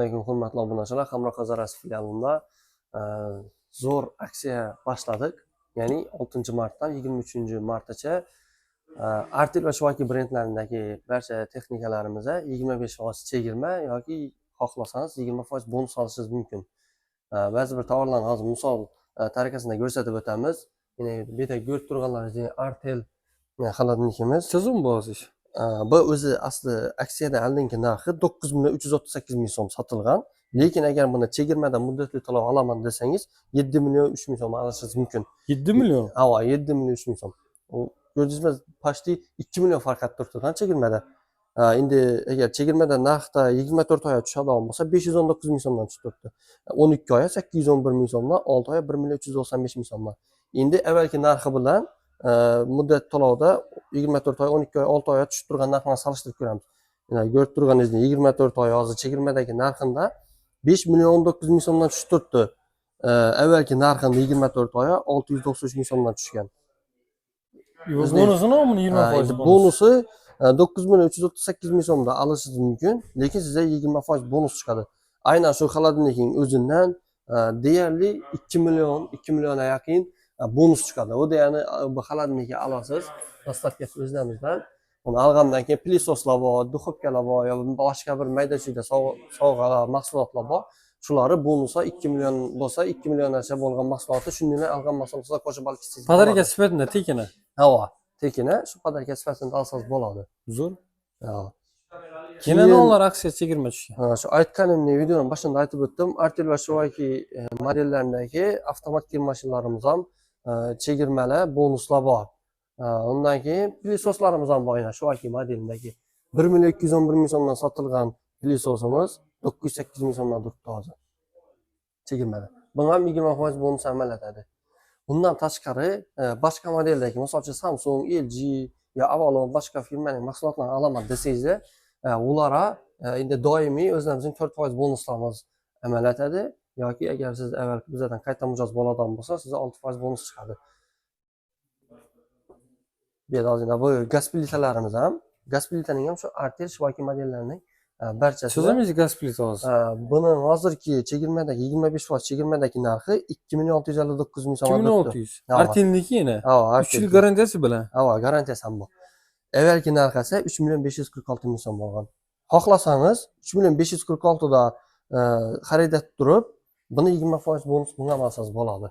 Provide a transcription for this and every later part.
Alaykum hurmatli obunachilar, Hamroh Zarasi filialida zo'r aksiya boshladik. Ya'ni 6-martdan 23-martgacha Artel va Shuvaki brendlaridagi barcha texnikalarimizga 25% chegirma yoki xohlasangiz 20% bonus olishingiz mumkin. Ba'zi bir tovarlarni hozir misol tariqasida ko'rsatib o'tamiz. Yine bu yerda ko'rib turganlaringizdek Artel холодильник imiz. Sezon bu hozir. Bu o'zi asli aksiyada oldingi narxi 9 million 338 ming so'm sotilgan. Lekin agar buni chegirmadan muddatli to'lov olaman desangiz 7 million 3 ming so'm olishingiz mumkin. 7 milyon. Ava 7 million 3 ming so'm. U ko'rdingizmi, почти 2 million farq etib turibdi chegirmada. Endi agar chegirmada narxda 24 oyga tushadigan bo'lsa 519 ming so'mdan tushib turibdi. 12 oyga 811 ming so'mdan, 6 oyga 1 million 395 ming so'mdan. Endi avvalgi narxi bilan muddat to'lovda 24 oy, 12 oy, 6 oyga tushib turgan narxni solishtirib ko'ramiz. Mana ko'rib turganingizdek 24 oy hozir chegirmadagi narxida 5 million 19 ming so'mdan tushib turibdi. Avvalgi narxida 24 oyga 693 ming so'mdan tushgan. Bonusu ne bunun 20 Ha, faiz endi bonus. Bonusi 9 million 338 ming so'mda olishingiz mumkin, lekin sizga 20% bonus chiqadi. Aynan shu холодильник ning o'zidan deyarli 2 million, 2 millionga yaqin bonus chiqadi. U degani bu холодильник ni olasiz, доставка si o'zlarimizdan. Uni olgandan keyin пылесос lar bor, духовка lar bor yo boshqa bir mayda-chuyda sovg'alar, mahsulotlar bor. Shularni bonusi 2 million bo'lsa, 2 milliongacha bo'lgan mahsulotni shunday olgan mahsulotlar qo'shib olib ketsangiz Подарка bo'ladi. Sifatida tekini. Havo, tekini shu подарка sifatida olsangiz bo'ladi. Zo'r. Ha. Yine ne onlar aksiya chegirma tushgan. Ha, shu aytganimni videoning boshida aytib o'tdim. Artel va Shuvaki modellarindagi avtomat kir mashinalarimiz ham chegirmalar, bonuslar bor. Undan keyin пылесос larimiz ham bor yana Shuvaki modelidagi. 1 million 211 ming so'mdan sotilgan пылесос imiz 908 ming so'mdan turibdi hozir. Chegirmada. Bunga ham 20% bonus amal etadi. Bundan tashqari boshqa modeldagi, misol uchun Samsung, LG yo Avalon boshqa firmaning mahsulotlarini olaman desangizda, ularga endi doimiy o'zlarimizning 4% bonuslarimiz amal etadi yoki agar siz avval bizlardan qayta mijoz bo'ladigan bo'lsa, sizga 6% bonus chiqadi. Bu yerda hozir bu gaz plitalarimiz ham, gaz plitaning ham shu Artel, Shuvaki modellarining barchasi. Sezon gaz plita hozir. Buni hozirgi chegirmadagi 25% chegirmadagi narxi 2 million 659 ming so'm. 2600. Ha. Artelniki yine. Ha, 3 yil garantiyasi bilan. Ha, garantiyasi ham bor. Avvalgi narxi esa 3 million 546 ming so'm bo'lgan. Xohlasangiz 3 million 546 da xarid etib turib, buni 20% bonus bunga ham olsangiz bo'ladi.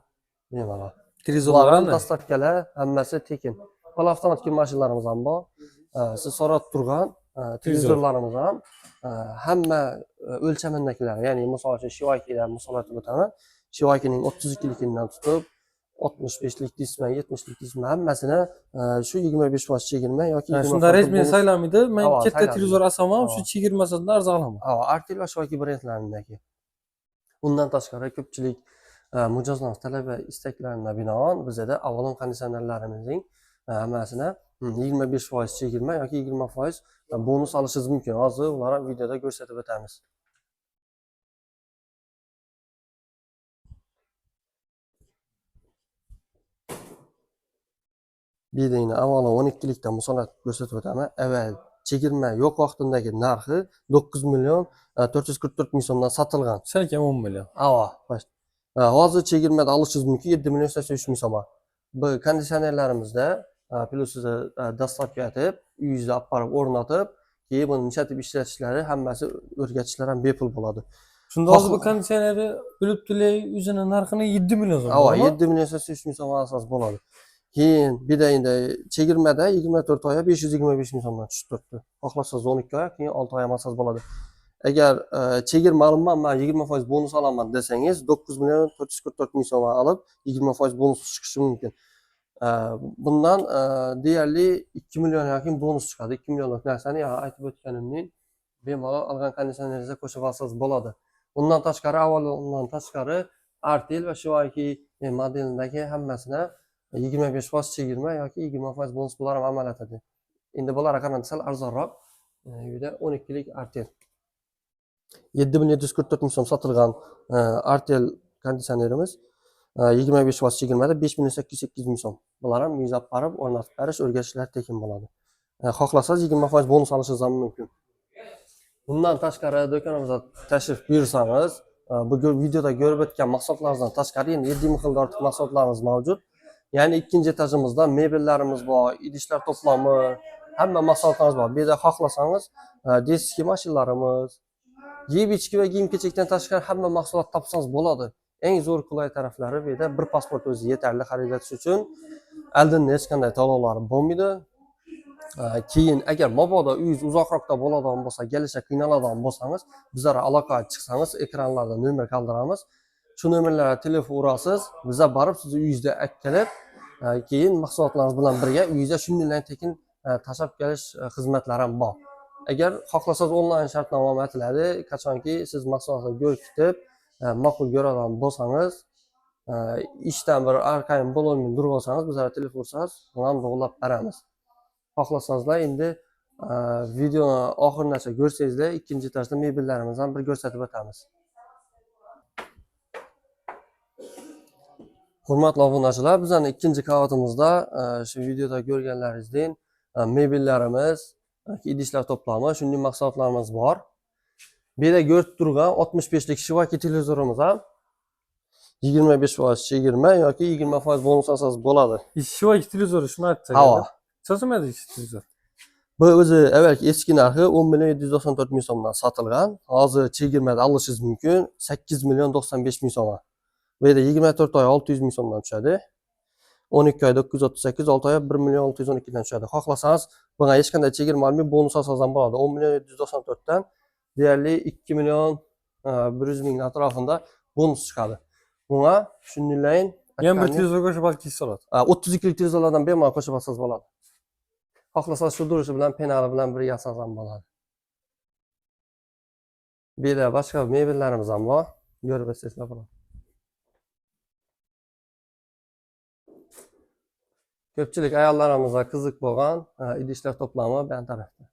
Bemalol. Bular ham Televizorlarni. доставка lar hammasi tekin. Pol avtomat kir mashinalarimiz ham bor. Siz so'rab turgan televizorlarimiz ham hamma o'lchamindagilar, ya'ni misol uchun Shivakidan misol aytib o'taman. Shivakining 32ligidan tutib 65lik deysizmi, 70lik deysizmi, hammasini shu 25% chegirma yoki Ha, 20% shunda resmen bonus. saylamaydi. Men Ava, katta saylamaydi. televizor olsam ham Ava. shu chegirmasidan arzon olaman. Ha, Artel va Shuvaki brendlaridagi. Undan tashqari ko'pchilik mijozlar talab va istaklariga binoan bizada Avalon konditsionerlarimizning hammasini 25% chegirma yoki 20% bonus olishingiz mumkin. Hozir ularni ham videoda ko'rsatib o'tamiz. Bu yerda endi Avalon 12likdan misol ko'rsatib o'taman. Avval chegirma yo'q vaqtidagi narxi 9 million 444 ming so'mdan sotilgan. Salkam 10 million. Ava, hozir chegirmada olishingiz mumkin 7 million 83 ming so'mga. Bu konditsionerlarimizda plyus sizni доставка etib, uyingizga olib borib o'rnatib, keyin buni ishlatib ishlatishlari hammasi o'rgatishlar ham bepul bo'ladi. Shunda hozir bu konditsioneri bilib tulay o'zini narxini 7 million so'm. Ava, bo'ladimi? 7 million 83 ming so'm olsangiz bo'ladi. Keyin bir da endi chegirmada 24 oyga 525 ming so'mdan tushib turibdi. Xohlasangiz 12 oy, keyin 6 oy ham olsangiz bo'ladi. Agar chegirma olinman, man 20% bonus olaman desangiz 9 million 444 ming so'm olib 20% bonus chiqishi mumkin. Bundan deyarli 2 million yaqin bonus chiqadi. 2 millionlik narsani ya aytib o'tganimdek bemalol olgan konditsioneringizga qo'shib olsangiz bo'ladi. Undan tashqari Avalondan tashqari Artel va Shuvaki modelidagi hammasini 25% chegirma yoki 20% bonus bular ham amal etadi. Endi bularga qaraganda sal arzonroq. Uyda 12lik Artel. 7744 ming so'm sotilgan Artel konditsionerimiz 25% chegirmada 5 million 808 ming so'm. Bular ham uyingizga olib borib o'rnatib berish, o'rgatishlar tekin bo'ladi. Xohlasangiz 20% bonus olishingiz ham mumkin. Bundan tashqari do'konimizga tashrif buyursangiz, bu videoda ko'rib o'tgan mahsulotlarimizdan tashqari yana 7 xildan ortiq mahsulotlarimiz mavjud. Ya'ni ikkinchi etajimizda mebellarimiz bor, idishlar to'plami, hamma mahsulotlarimiz bor. Bu yerda xohlasangiz, детский mashinalarimiz, yeb ichki va kiyim kechakdan tashqari hamma mahsulot topsangiz bo'ladi. Eng zo'r qulay taraflari bu yerda bir pasport o'zi yetarli xarid etish uchun. Oldindan hech qanday to'lovlar bo'lmaydi. Keyin agar mabodo uyingiz uzoqroqda bo'ladigan bo'lsa, kelishga qiynaladigan bo'lsangiz, bizlarga aloqaga chiqsangiz, ekranlarda nomer qoldiramiz. Shu nomerlarga telefon urasiz, biza borib sizni uyingizda olib kelib, keyin mahsulotlarimiz bilan birga uyingizga shunday tekin tashlab kelish xizmatlari ham bor. Agar xohlasangiz onlayn shartnoma ham aytiladi. Qachonki siz mahsulotni ko'rib ketib, ma'qul ko'radigan bo'lsangiz, ishdan bir arqayin bo'lolmay turib olsangiz, bizlarga telefon ursangiz, buni ham to'g'irlab beramiz. Xohlasangizlar endi videoni oxirigacha ko'rsangizlar, ikkinchi etajda mebellarimizni ham bir ko'rsatib o'tamiz. Hurmatli obunachilar, bizning ikkinchi qavatimizda shu videoda ko'rganlaringizdek mebellarimiz, idishlar to'plami, shunday mahsulotlarimiz bor. Bu yerda ko'rib turgan 65lik Shivaki televizorimiz ham 25% chegirma yoki 20% bonus olsangiz bo'ladi. Shivaki televizori shuni aytsak. Havo. So'zimadi televizor. Bu o'zi avvalgi eski narxi 10 million 794 ming so'mdan sotilgan. Hozir chegirmada olishingiz mumkin 8 million 95 ming so'mga. Bu yerda 24 oy 600 ming so'mdan tushadi. 12 oy 938, 6 oy 1 million 612 dan tushadi. Xohlasangiz bunga hech qanday chegirma olmay bonus olsangiz ham bo'ladi. 10 million 794 dan deyarli 2 million 100 ming atrofida bonus chiqadi. Bunga shunday Yana bir televizor qo'shib olib kiysa oladi. 32lik televizorlardan bemalol qo'shib olsangiz bo'ladi. Xohlasangiz shu turishi bilan penali bilan birga olsangiz ham bo'ladi. Bu yerda boshqa mebellarimiz ham bor. Ko'rib o'tsangizlar bo'ladi. Ko'pchilik ayollarimizga qiziq bo'lgan idishlar to'plami bu tarafda.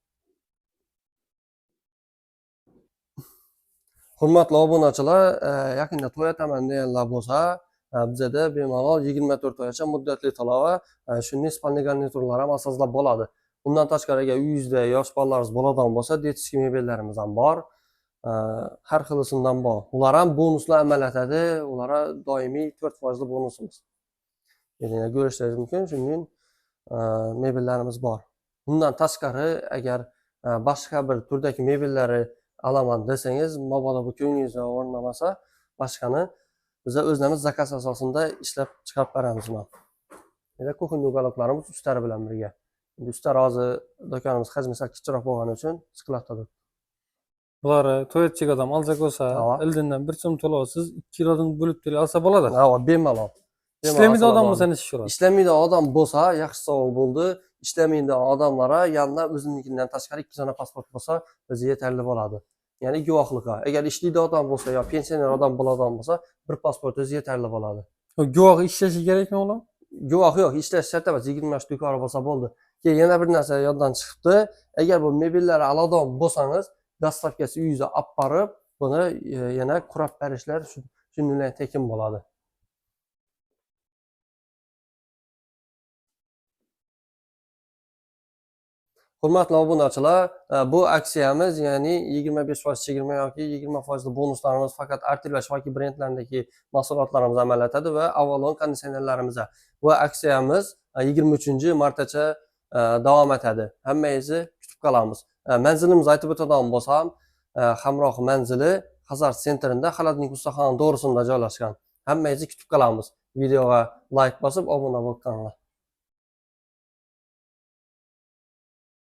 Hurmatli obunachilar, yaqinda to'y ataman deganlar bo'lsa, bizada bemalol 24 oygacha muddatli to'lova, shunday спальный garniturlar ham olsangizlar bo'ladi. Undan tashqari agar uyingizda yosh bolalaringiz bo'ladigan bo'lsa, детский mebellarimiz ham bor. Har xilisidan bor. Ular ham bonuslar amal etadi. Ularga doimiy 4% bonusimiz. Yana ko'rishingiz mumkin, shunday mebellarimiz bor. Bundan tashqari agar boshqa bir turdagi mebellarni olaman desangiz, mabodo bu ko'nglingizga o'rnamasa, boshqani biza o'zimiz zakaz asosida ishlab chiqarib beramiz buni. Endi кухонный уголок larimiz ustlari bilan birga. Endi ustlari hozir do'konimiz hajmi sal kichikroq bo'lgani uchun skladda turibdi. Bular to'y etchik odam olsak bo'lsa, ildindan bir so'm to'lovsiz 2 kilodan bo'lib to'lay olsa bo'ladi. Havo, bemalol. Ishlamaydi odam bo'lsa necha bo'ladi? Ishlamaydi odam bo'lsa, yaxshi savol bo'ldi. Ishlamaydi odamlara yanına o'zinikidan tashqari 2 dona pasport bo'lsa, o'zi yetarli bo'ladi. Ya'ni guvohlikqa. Agar ishlaydi odam bo'lsa yo pensioner odam bo'ladigan bo'lsa, bir pasport o'zi yetarli bo'ladi. Guvoh ishlashi kerakmi ular? Guvoh yo'q, ishlash shart emas, 20 yosh yuqori bo'lsa bo'ldi. Keyin yana bir narsa yoddan chiqibdi. Agar bu mebellarni oladigan bo'lsangiz, доставка si uyingizga olib borib, buni yana qurab berishlar shunday tekin bo'ladi. Hurmatli obunachilar, bu aksiyamiz, ya'ni 25% chegirma yoki 20% bonuslarimiz faqat Artel va Shivaki brendlaridagi mahsulotlarimiz amal etadi va Avalon konditsionerlarimizga. Bu aksiyamiz 23 martgacha davom etadi. Hammangizni kutib qolamiz. Manzilimizni aytib o'tadigan bo'lsam, Hamroh manzili Xazar sentrida, Xaladnik ustaxona to'g'risida joylashgan. Hammangizni kutib qolamiz. Videoga like bosib, obuna bo'lib qolinglar.